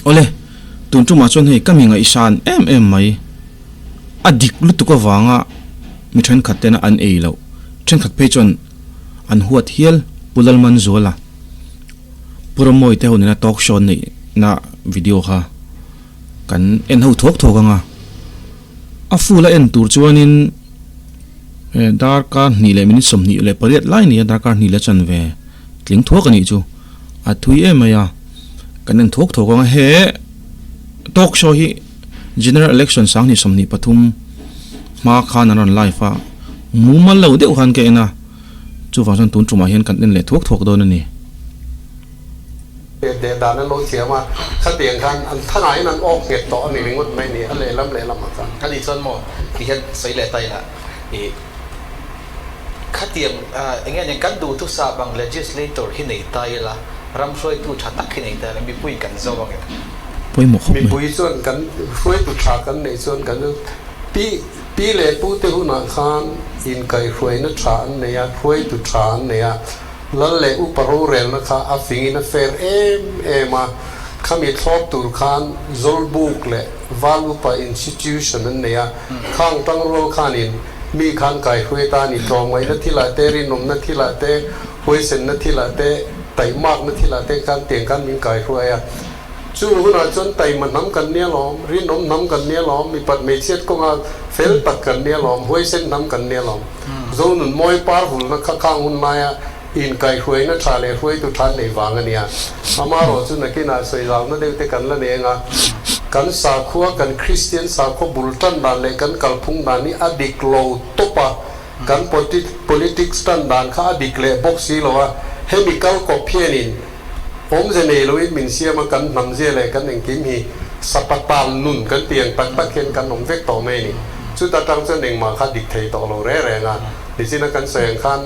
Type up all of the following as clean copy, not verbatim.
Awle, tun tumah chuan hei ka mi ngaihsan em em mai. A dik lutuk avanga mi thenkhat tena an ei loh, thenkhat phei chuan an huat hial Pu Lalmanzuala, Pu Ramawii te ho nena talk show an neihna video kha kan en ho thuak thuak ang a. A full a en tur chuanin darkar hnih leh minute 28 lai a ni a, darkar hnih leh chanve tling thuak a nih chu. A thui em mai a, kan en thuak thuak ang a, he talk show hi General Election 2023 hma khan an rawn live a, mumal lo deuh khan ka en a, chuvang chuan tun tumah hian kan en leh thuak thuak dawn a ni. Deh dan an lo thiam a, khatiang khan an thangaiin an awk nghet tawh a ni ringawt mai ni, a lehlam lehlamah khan. A nih chuan maw ti hian sawi leh ta ila i khatiang eng nge nen kan duhthusap ang legislator hi nei ta ila, ram hruaitu tha tak hi nei ta ila mipuiin kan zo ang em? Pawimawh khawp mai. Mipui chuan kan hruaitu tha kan neih chuan kan pi pi leh pute hunah khan inkaihhruaina tha an nei a, hruaitu tha an nei a. Lal leh upa rorelna kha a fingin a fair em em a, khami thlawp tur khan Zawlbuk leh Val Upa Institution an nei a, khang tangrual khanin mi khan kaihruai ta a ni, tlawmngaihna thilah te, rinawmna thilah te, huaisenna thilah te, taihmakna thilah te khan tiang khan min kaihruai a. Chung hunah chuan taima hnam kan nia lawm, rinawm hnam kan nia lawm, mipat hmeichhiat kawnga fel tak kan nia lawm, huaisen hnam kan nia lawm. Zonun mawi par vulna kha khang hun laia inkaihhruaina tha leh hruaitu tha an neih vang a nia. Amaherawh chu nakinah sawizauna deuh te kan la nei anga, kan sakhua, kan Kristian sakhua bul tan dan leh kan kalphung dan hi a dik lo tawp a, kan politics tan dan kha a dik leh bawk si lo a, hemi kal kawp hianin awmze nei loin min siam a, kan hnamzia leh kan engkim hi sapatal nun kan tih ang tak tak hian kan awm vek tawh mai a ni. Chuta tang chuan engmah kha dik thei tawh lo reng reng a, nichina kan sawi ang khan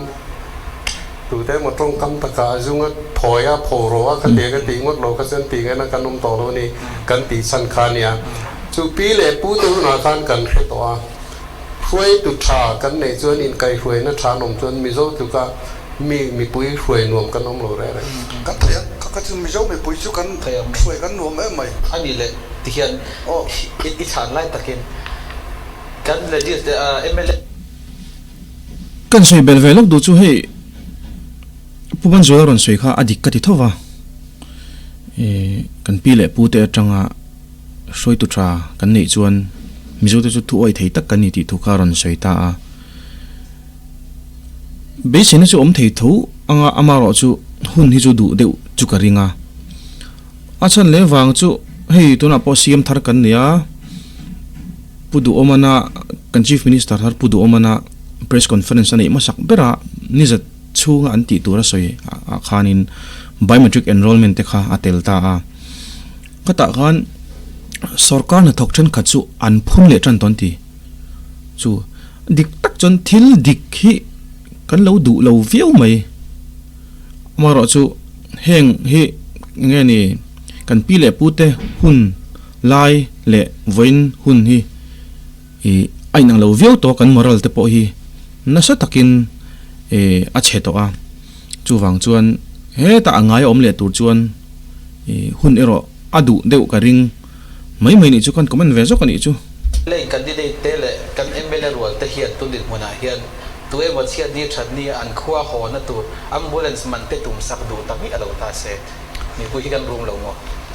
tute emaw tawngkam taka a zunga thawi a, pho ro a, khatiang ka tih ngawt lo kha chuan tih ngaihna kan awm tawh lo a ni kan tih chhan kha a nia. Chu pi leh pu te hunah khan kan hre tawh a, hruaitu tha kan neih chuan inkaihhruaina tha an awm chuan Mizo tluka Mi mipui hruai nuam kan awm lo reng reng. Kan thei ang, ka chu Mizo mipui chu kan hruai kan nuam em mai. A nih leh ti hian i chhan lai takin kan legis mla. Kan sawi belh ve lawk duh chu hei Pu Banzuala rawn sawi kha a dik ka ti tho va, kan pi leh pu te atanga hruaitu tha kan neih chuan Mizo te chu thu awih thei tak kan ni tih thu kha a rawn sawi ta a. Beiseina chu awm thei tho anga amaherawh chu hun hi chu duh deuh chu ka ring a. A chhan leh vang chu hei tunah pawh CM thar kan nei a, Pu Duhawmana kan Chief Minister thar Pu Duhawmana press conference a neih hmasak ber a, nizat chhunga an tih tur a sawi ah khanin biometric enrollment te kha a tel ta a. Khatah khan sorkar hnathawk thenkhat chu an phun leh tan tawn ti chu. Dik tak chuan thil dik hi kan lo duh lo viau mai. Amaherawh chu heng hi nge ni kan pi leh pu te hun lai leh vawiin hun hi ih a inang lo viau tawh a, kan moral te pawh hi nasa takin ih a chhe tawh a. Chuvang chuan hetah a ngai a awm leh tur chuan ih hun erawh a duh deuh ka ring. Mai mai nih chu kan comment ve zawk a nih chu. Lane candidate te leh kan mla rual te hian tun dinhmunah hian tu emaw chhiat ni that ni an khua haw na tur ambulance man te tum sak duh tak miah lo ta se mipui hi kan rum lo maw?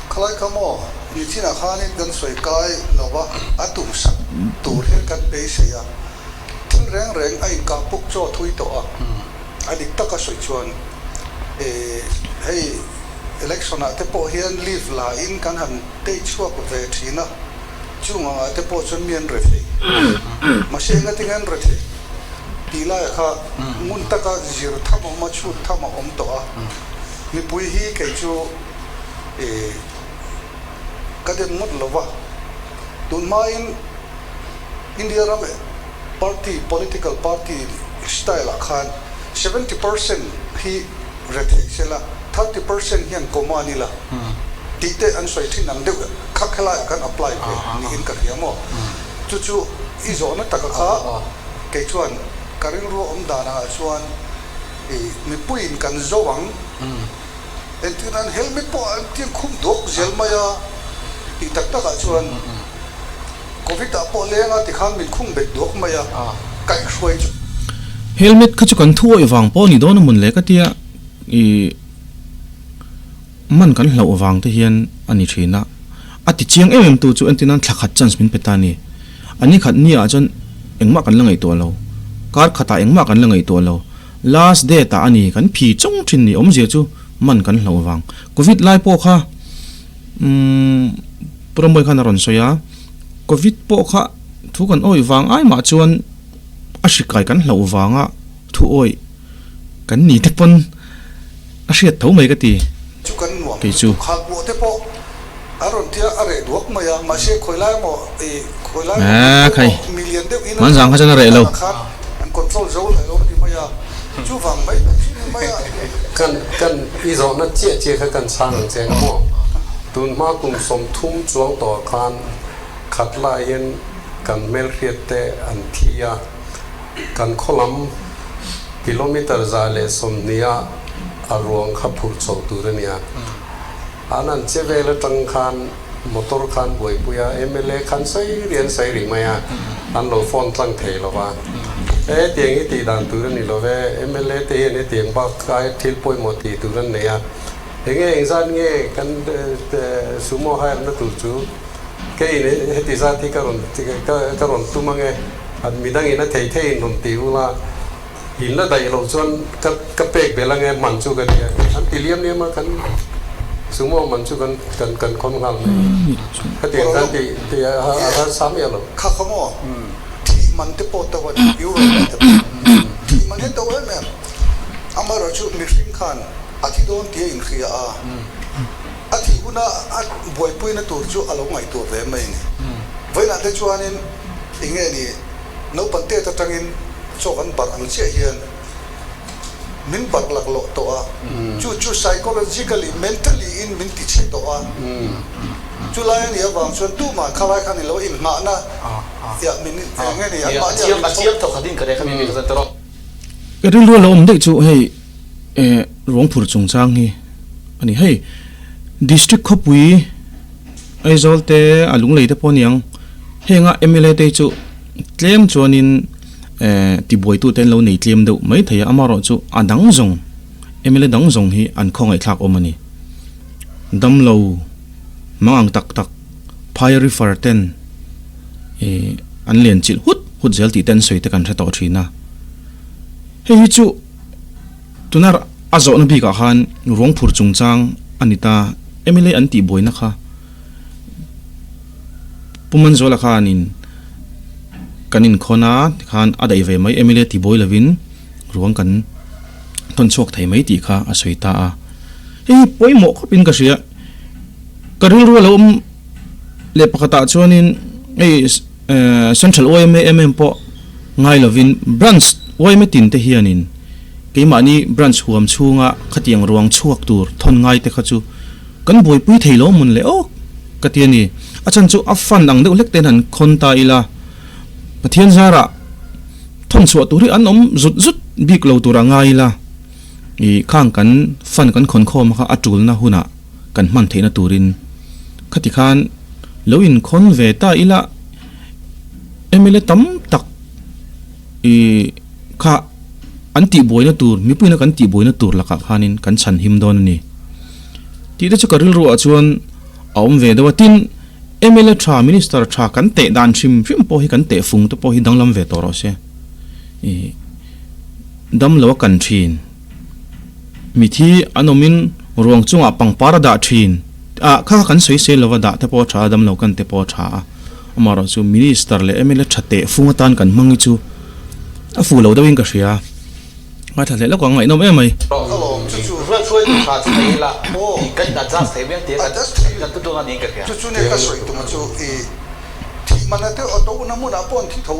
Khalai kha maw nichinah khanin kan sawi kai lo va, a tum sak tur hian kan beisei a, thil reng reng a inkah puk chaw thui tawh a, a dik taka sawi chuan hei Election ah te pawh hian leave la in kan han tei chhuak ve thin a, chung ang ah te pawh chuan mi an re thei. Mahse enga tinge an re thei tih lai ah kha ngun taka zir tham a awm a, chhut tham a awm tawh a. Mipui hi kei chu eh ka dem ngawt lo va, tun hmain India ram party, political party style ah khan 70% hi Rethei sela, 30% hian comma ni la tih te an sawi thin ang deuh kha khelaiah khan apply ve niin ka hria maw? Chu chu i zawhna taka kha kei chuan ka rilru awm dan angah chuan i mipuiin kan zo ang. Engtin an helmet pawh an tiang khum dawk zel mai a. Tih tak takah chuan Covid ah pawh leng a tikhan min khung bet duak mai a, kaihhruai chu. Helmet kha chu kan thu awih vang pawh a ni dawn a mun le ka tia i man kan hlauh vang te hian a ni thin a, a ti chiang em em tu chu entir nan thla khat chance min pe ta a ni. A ni khat ni ah chuan engmah kan la ngaihtuah lo, kar khat ah engmah kan la ngaihtuah lo, last date ah a ni kan phi chung thin ni awmzia chu man kan hlauh vang. Covid lai pawh kha. Umm Pu Rambawi khan a rawn sawi a, Covid pawh kha thu kan awih vang ai mah chuan a hri kai kan hlauh vanga thu awih kan ni te pawn a hriat tho mai ka ti Chu kan nuam kei chu. Khal buah te pawh a rawn tia a reh duak mai a, mahse khawi lai emaw ih khawi lai emaw Aa khai, pawimawh million deuh in a hmanzang kha chuan a reh lo. khan an control zo leh lo a ti mai a, chuvang mai chu ni mai a. Kan kan i zawhna chiah chiah kha kan chhang ang che ang maw? Tun hma kum 30 chuang tawh khan khat laiin kan hmelhriat te an thi a, kan khaw lam kilometer 120 ah a ruang kha phurh chho tur a nia. An an che vel atang khan motor khan buaipui a, mla khan sawi ri an sawi rih mai a, an lo phone tlang thei lo va. Hetiang hi tih dan tur a ni lo ve, mla te hian hetiang bak ai thil pawimawh tih tur an nei a, enge engzat nge kan sumo hire na tur chu keiin heti zat hi ka rawn ka rawn tum ange, midangin a thei theiin rawn ti ula, In la daih loh chuan ka ka pek belh ange man chu ka nia an ti liam liam a kan sumo man chu kan kan kan khawn nghal mai khatiang khan ti ti a a harsa miah lo. Kha kha maw thih man te pawh to a ni euro leh te pawh thih man hi to em em amaherawhchu mihring khan a thi dawn tih a inhria a a thih huna a buaipuina tur chu a lo ngaihtuah ve mai a ni vawiinah te chuanin eng nge ni naupang tet atangin Chaw kan barh ang chiah hian min barh laklawh tawh a, chu chu psychologically, mentally in min ti chhe tawh a, chu lai a nih avang chuan tumah khalai khan ilo inngahna iah min eng nge ni an mahni ah min chhawk. Ka rilru a lo awm daih chu hei ruangphur chungchang hi a ni. Hei district khawpui Aizawl te a lunglei te pawh a niang henga mla te hi chu Tlem chuanin tibuaitute an lo nei tlem deuh mai thei a, amaherawhchu a dang zawng, mla dang zawng hi an khawngaihthlak awm a ni. Damlo mang ang tak tak phai refer ten an len chilh hut hut zel tih te an sawi te kan hre tawh thin a. Hei hi chu tuna a zawhna bikah khan ruangphur chungchang a ni ta, mla an tihbuaina kha. Pu Manzuala khanin kan inkhawn a tikhan a daih ve mai Emilia ti buai lovin ruang kan thawn chhuak thei mai tih kha a sawi ta a. Hei hi pawimawh khawpin ka hria. Ka rilru a lo awm leh pakhatah chuanin hei Central yma em em pawh ngai lovin Branch yma tin te hianin keimahni Branch huam chhunga khatiang ruang chhuak tur thawn ngai te kha chu Kan buaipui thei lo mun leh awk ka ti a ni. A chhan chu a fund ang deuh hlek ten han khawn ta ila, Pathian zarah thawn chhuah tur hi an awm zut zut bik lo tur a ngai ila, i khang kan fund kan khawn khawm kha a tulna hunah kan hman theihna turin khati khan lo inkhawn ve ta ila, mla tam tak i kha an tihbuaina tur, mipuina kan tihbuaina tur lakah khanin kan chhanhim dawn a ni. Tih te chu ka rilru ah chuan a awm ve deuh a, tin mla tha, minister tha kan teh dan hrim hrim pawh hi kan teh fung te pawh hi danglam ve tawh rawh se. Ih dam lo a kan thin, mithi an awmin ruang chungah pangpar a dah thin, ah kha kha kan sawi sel lova dah te pawh a tha a, dam lo kan te pawh a tha a, amaherawhchu chu minister leh mla tha teh fung atan kan hmang hi chu a fuh lo deuhin ka hria. Ngaithla hle lawk ang, ngaihnawm em mai. Alawm chu chu. Ruat hruai tu tha chu nei ila kan in adjust thei mial tia kan tu dawn a niin ka hria. Chu chu nia ka sawi tum a chu i thih man a deuh a to na hmunah pawh an thi tho.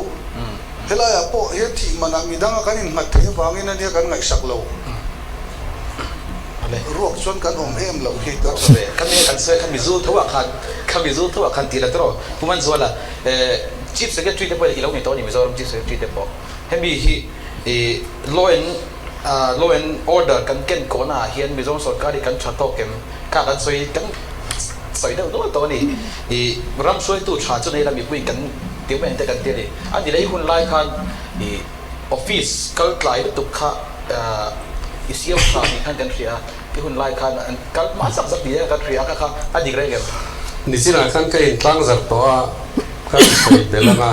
Helai ah pawh hian thih man ah midang a kan in nghat thei avangin a nia kan ngaihsak lo. Ruak chuan kan awm em loh hi. Kha mi kan sawi kha mizu tho ah khan kha mizu tho ah khan ti la tawh Pu Manzuala Chief Secretary te pawh i lo ni tawh a ni Mizoram Chief Secretary te pawh hemi hi I law and law and order kan ken kawhna ah hian Mizoram sorkar hi kan tha tawk em? Kha kan sawi kan sawi deuh nual tawh a ni. I ram hruaitu tha chu nei la mipui kan tiu mai ang te kan ti a ni. A ni lei hun lai khan i office kal tlai lutuk kha i siam tha ni khan kan hria a, i hun lai khan an kal hma zak zak ni kan hria a kha kha a dik reng em? Nichinah khan ka intlang zarh tawh a, ka sawi belh ang a,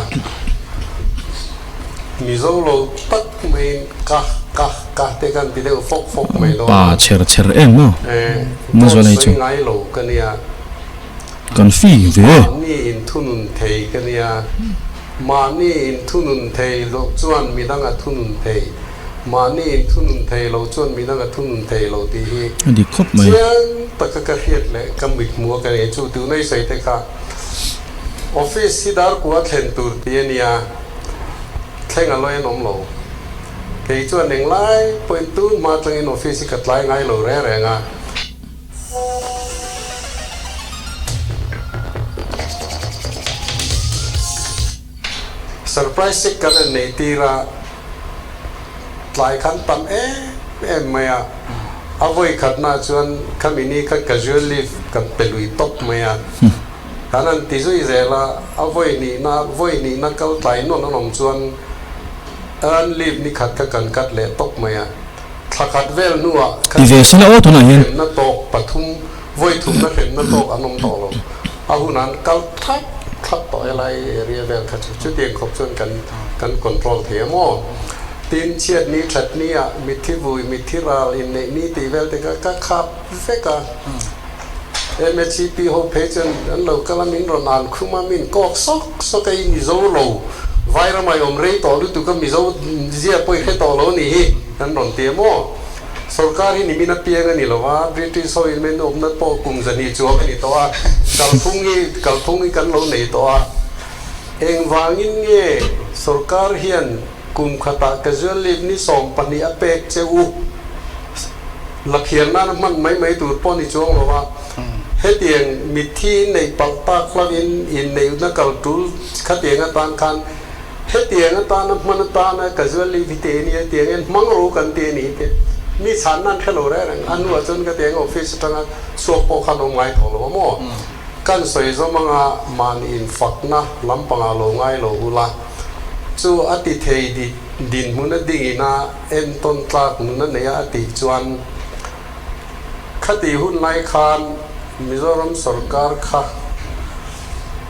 Mizo lo tak maiin ka ka ka te khan ti deuh fawk fawk mai dawn a. Pa chher chher em maw? Eh, Mazuala dawt hi chu. sawi ngai lo ka nia. Kan fi ve. Mahni inthunun thei ka nia. Mahni inthunun thei loh chuan midang a thunun thei. Mahni inthunun thei lo chuan midang a thunun thei lo tih hi A dik khawp mai. chiang taka ka hriat leh ka mithmu a ka nei chu tuna i sawi te kha office hi darkua thlen tur ti a nia thleng a lawi an awm lo. Kei chuan englai pawhin tun hma atangin office hi ka tlai ngai lo reng reng a. Surprise sik kan en neih tir a, tlai khan tam em em mai a, a vawi khatna chuan khami ni kha casual leave kan pe lui tawp mai a, kan han ti zui zel a, a vawi nihna vawi nihna kal tlai nawn an awm chuan earn leave ni khat kha kan cut leh tawp mai a. Thla khat vel hnuah Ti ve sela aw tunah hian. Hremna tawk pathum, vawi thumna hremna tawk an awm tawh lo. A hunah an kal thlap thlap tawh helai area vel kha chu chutiang khawp chuan kan kan control thei a maw? Tin, chhiat ni that ni ah mitthi vui, mitthi ral inneih ni tih vel te kha ka khap vek a. MHCP ho phei chuan an lo kal a, min rawn an khum a, min kawk sawk sawk a, i Mizo lo, Vairamai awm rei tawh lutuk a, Mizo zia pawh i hre tawh lo ni hi, an rawn ti a maw? Sorkar hi nimin apiang a ni lo a, British ho in min awmna pawh kum zahnih chuang a ni tawh a, kalphung hi kalphung hi kan lo nei tawh a, engvangin nge sorkar hian kum khatah casual leave ni 12 a pek che u? La phiar nana hman mai mai tur pawh ni chuang lo a, hetiang mitthi in neih palh tak hlauhin inneihna kal tul khatiang atan khan hetiang atana hman atana casual leave hi te nia tiang hian hmang ro kan ti a ni te mi chhan nan hre lo reng reng a hnuah chuan ka tiang office atanga chhuak pawh khan awm ngai tawh lo a maw kan sawi zawm anga mahni infakna lampangah lo ngai lo ula chu a ti thei Dinhmun a dingin a entawn tlak nun a nei a a tih chuan khatih hun lai khan Mizoram sorkar kha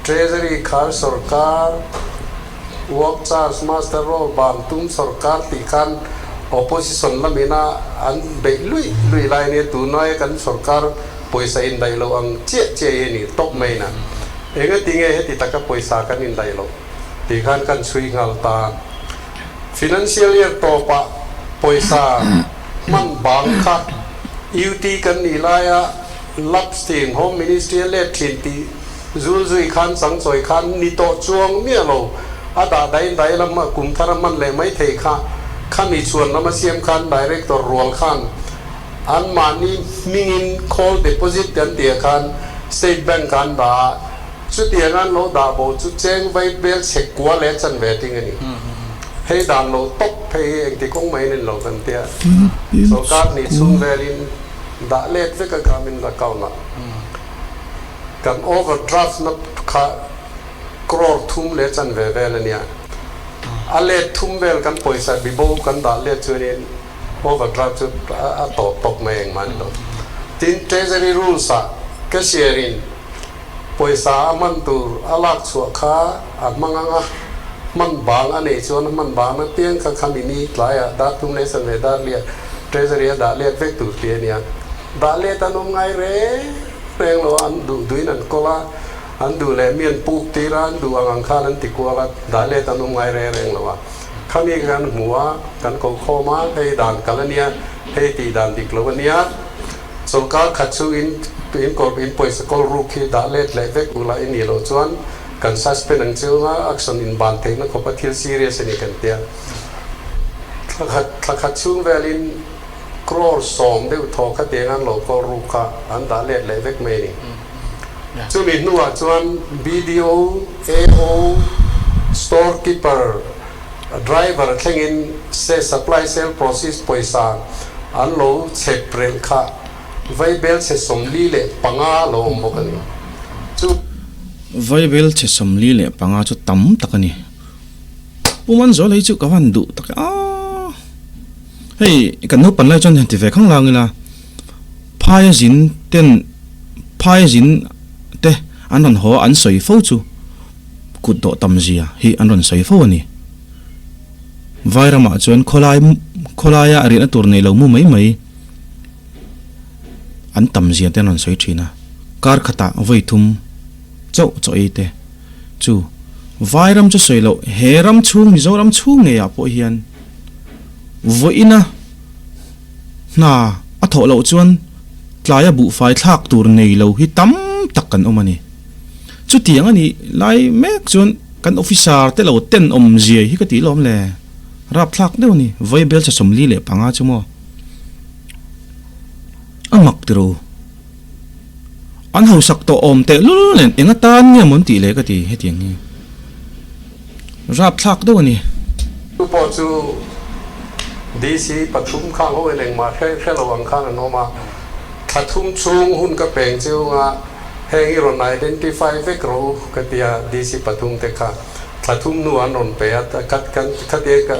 Treasury khar sorkar, Work Charge Master Roll ban tum sorkar tih khan Opposition lamin a an beih luih luih lai nia tunlai kan sorkar pawisa indaih loh ang chiah chiah hi a ni tawp mai na. Engatinge heti taka pawisa kan indaih loh? Ti khan kan chhui nghal ta. Financial year tawpah pawisa hman bang kha UT kan nih laia lapse thin Home Ministry a let thin tih zul zui khan changchawi khan ni tawh chuang miah lo a dah dain dai lam a kum thar a hman leh mai thei kha khami chhuan lam a siam khan Director rual khan anmahni hmingin call deposit an tih ah khan State Bank an dah a. Chutiang an lo dah bo chu cheng vai bel chhek kua leh chan ve ting a ni. Hei dan lo tawp phei hi engti kawng mai nen lo kan tia. Sorkar hnih chhung velin dah let vek a Gramin account ah kan overdraft na kha crore thum leh chan ve vel a nia. A let thum vel kan pawisa bibo kan dah let chuanin overdraft chu a tawp tawp mai engmah a ni lo. Tin, Treasury rules ah cashier in Pawisa a hman tur a lak chhuah kha a hmang ang a, hman bang a neih chuan a hman bang apiang kha khami ni tlaiah dar thum leh sanve dar liah Treasury a dah let vek tur ti a nia. Dah let an awm ngai reng reng lo a, an duh duhin an kawl a, an duh leh mi an puk tir a, an duh ang ang khan an ti kual a, dah let an awm ngai reng reng lo a. Khami kha kan hmu a, kan ko khawm a, hei dan kal a nia, hei tih dan dik lo a nia. Sorkar khat chu in in kawr in pawisa kawl ruk hi dah let leh vek ula i nih loh chuan kan suspend ang chiu anga action in ban theihna khawpa thil serious a ni kan tia. Thla khat thla khat chhung velin crore 10 deuh thaw kha tiang an lo kawl ruk kha an dah let leh vek mai a ni. Chumi hnuah chuan BDO, AO, store keeper, Driver thlengin se supply sale process pawisa an lo chhep relh kha vaibel chhe 45 lo awm bawk a ni. Vaibel chhe 45 chu tam tak a ni. Pu Manzuala hi chu ka van duh tak a, hei kan naupan lai chuan han ti ve khang lang ila, phaia zin ten phaia zin te an rawn haw an sawi fo chu kut dawh tam zia hi an rawn sawi fo a ni. Vairamah chuan khawlai khawlaia riahna tur nei lo mu mai mai an tam zia te an rawn sawi thin a, kar khatah vawi thum chauh chaw ei te chu Vairam chu sawi loh he ram chhung Mizoram chhung ngeiah pawh hian vawiina hna a thawh loh chuan tlaia buhfai thlak tur nei lo hi tam tak kan awm a ni. Chutiang a nih lai mek chuan kan officer te lo tenawm ziai hi ka tih lawm le, rapthlak deuh a ni, vaibel cha 45 chu maw a mak tiro. An hausak tawh awm teh lul nen eng atan nge maw an tih le ka ti hetiang hi rapthlak deuh a ni. Chu pawh chu DC pathum khang ho in engmah hre hre lo ang khan an awm a, thla thum chhung hun ka peng chiunga heng i rawn identify vek rawh u ka ti a, DC pathum te kha thla thum hnu an rawn pe a, ka kan khatia ka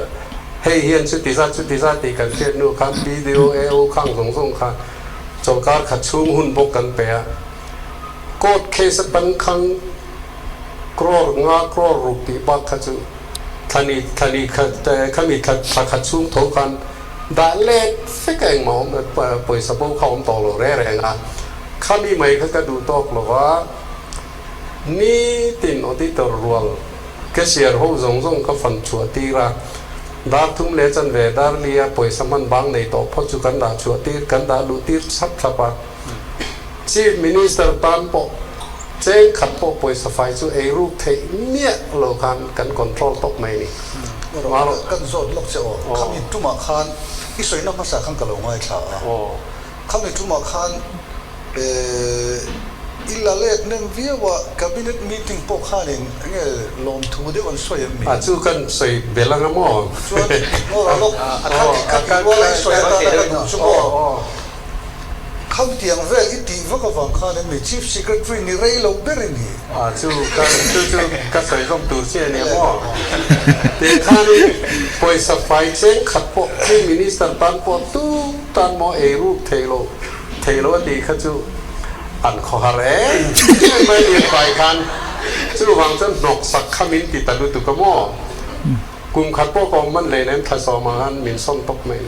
hei hian chuti zat chuti zat tih kan hriat hnu khan BDO, AO khang zawng zawng kha Chawlhkar khat chhung hun bawk kan pe a, court case atan khang crore nga crore ruk tih bak kha chu thlani thlani khat khami thla thla khat chhung tho khan dah let fek a engmah awm pawisa bo kha awm tawh lo reng reng a, khami mai kha ka duh tawk lo va, nitin auditor rual cashier ho zawng zawng ka fan chhuah tir a. Dar thum leh chanve dar lia pawisa hman bang nei tawh phawt chu kan dah chhuah tir, kan dah luh tir chhap chhap a. Chief Minister tan pawh cheng khat pawh pawisa fai chu ei ruk theih miah lo khan kan control tawp mai a ni. Rawh, kan zawt lawk che aw. Khami tumah khan i sawina hmasa khan ka lo ngaithla a. Khami tumah khan i la let nem viau a, Cabinet meeting pawh khanin enge lawmthu deuh an sawi em mi? A chu kan sawi belh anga maw? Chuan ngaw lawk, khati ruala i sawi atana ka duh chu maw? Khangtiang vel i tih vak avang khan em ni Chief Secretary ni rei lo ber i ni? A chu ka chu chu ka sawi zawm tur chi a nia maw? Tih khanin pawisa fai cheng khat pawh Chief Minister tan pawh tu tan maw ei ruk theih loh theih loh a tih kha chu an khawhar em em mai ni fai khan chuvang chuan hnawk sak kha min ti ta lutuk a maw? Kum khat pawh ka awm man hlei nem thla sawm ang han min sawm tawp mai.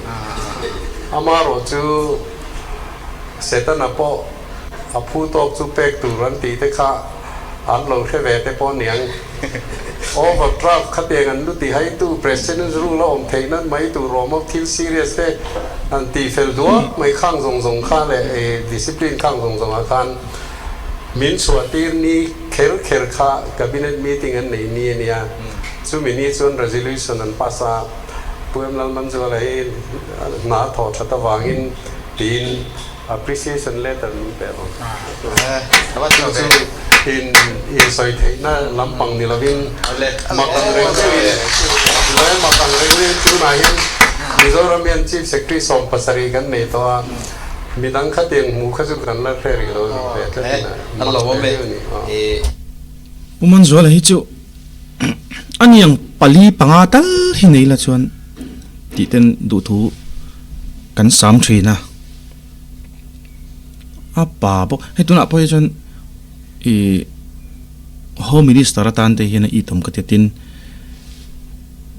Amaherawh chu Setana pawh a phu tawk chu pek tur an tih te kha an lo hre ve te pawh niang. Overdraft khatiang an lu ti haitu President's rule a awm theih nan mai tur awm a thil serious te an tih fel duak mai khang zawng zawng kha leh discipline khang zawng zawng ah khan min chhuah tir ni kher kher kha cabinet meeting an nei ni a nia. Chumi ni chuan resolution an pass a, Pu Em Lalmanzuala hi hna a thawh that avangin tiin appreciation letter min pe lo. Chu chu in insawi theihna lampang ni lovin mak ang reng rengin le mak ang reng rengin tunah hian Mizoram hian Chief Secretary 17 kan nei tawh a, midang khatiang hmuh kha chu kan la hre rih lo a ni ve tlatin a mak ve deuh a ni. Pu Manzuala hi chu A niang pali panga tal hi nei la chuan tih ten duhthu kan sam thin a, a pa bawk hei tunah pawh hi chuan ih home minister atan te hian a itawm ka ti a tin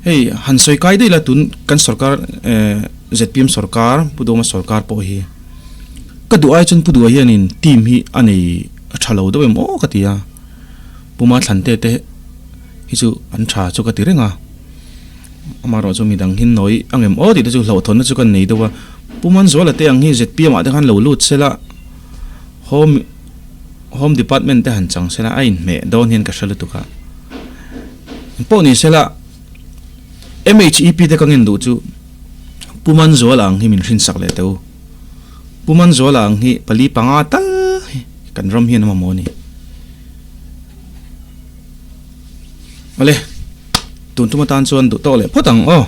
hei han sawi kai daih la tun kan sorkar eh zpm sorkar Pu Dawma sorkar pawh hi ka duh ai chuan Pu Duha hianin team hi a nei tha lo deuh em aw ka ti a. Puma Thlante te hi chu an tha chu ka ti reng a, amaherawh chu midang hi nawi ang em aw tih te chu hlauhthawnna chu ka nei deuh a, Pu Manzuala te ang hi zpm ah te khan lo lut sela home home department te han chang sela a inhmeh dawn hian ka hre lutuk a, engpawh ni sela MHEP te ka ngen duh chu Pu Manzuala ang hi min hrinsak leh teh u, Pu Manzuala ang hi pali panga tal hi kan ram hian a mamawh a ni. Awle, tun tum atan chuan duh tawk leh phawt ang aw.